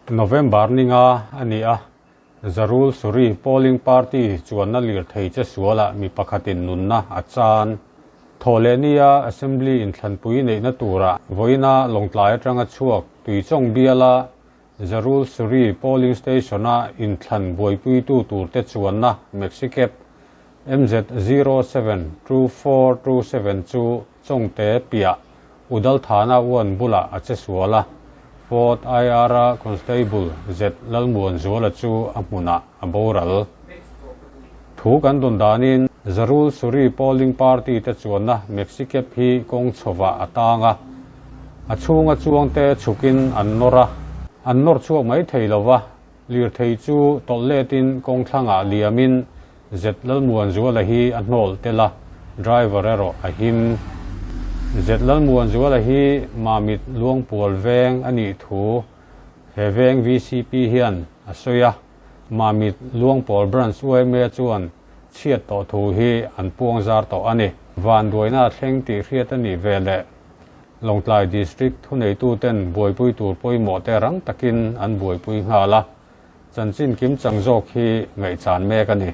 November ni nga a ni a, Zarul Suri polling party chuanna lirthei che sualah mi pakhatin nunna a chan. Thawhlehnia Assembly inthlanpui neihna turah vawiina Lawngtlai atanga chhuak Tuichawng biala Zarul Suri polling station-a inthlan buaipuitu turte chuanna Maxicab MZ 072427 chu Chawngte piah Udalthana uan bulah a che sual a, Fort IR-a Constable Z Lalmuanzuala chu a hmunah a boral. Thu kan dawn danin Zarul Suri polling party te chuanna Maxicab hi kawng chhovah a tang a, a chhunga chuangte chhukin an nawr a, an nawr chhuak mai thei lo va, lirthei chu tawlh letin kawng thlangah liamin Z Lalmuanzuala hi a hnawl tel a, driver erawh a him. Z Lalmuanzuala hi Mamit Luangpual veng a nih thu he veng vcp hian a sawi a, Mamit Luangpawl Branch yma chuan chhiat tawh thu hi an puang zar tawh a ni. Vanduaina a thleng tih hriat a nih veleh Lawngtlai District thuneituten buaipui tur pawimawh te rang takin an buaipui nghal a, Chanchin kim chang zawk hi ngaihchan mek a ni.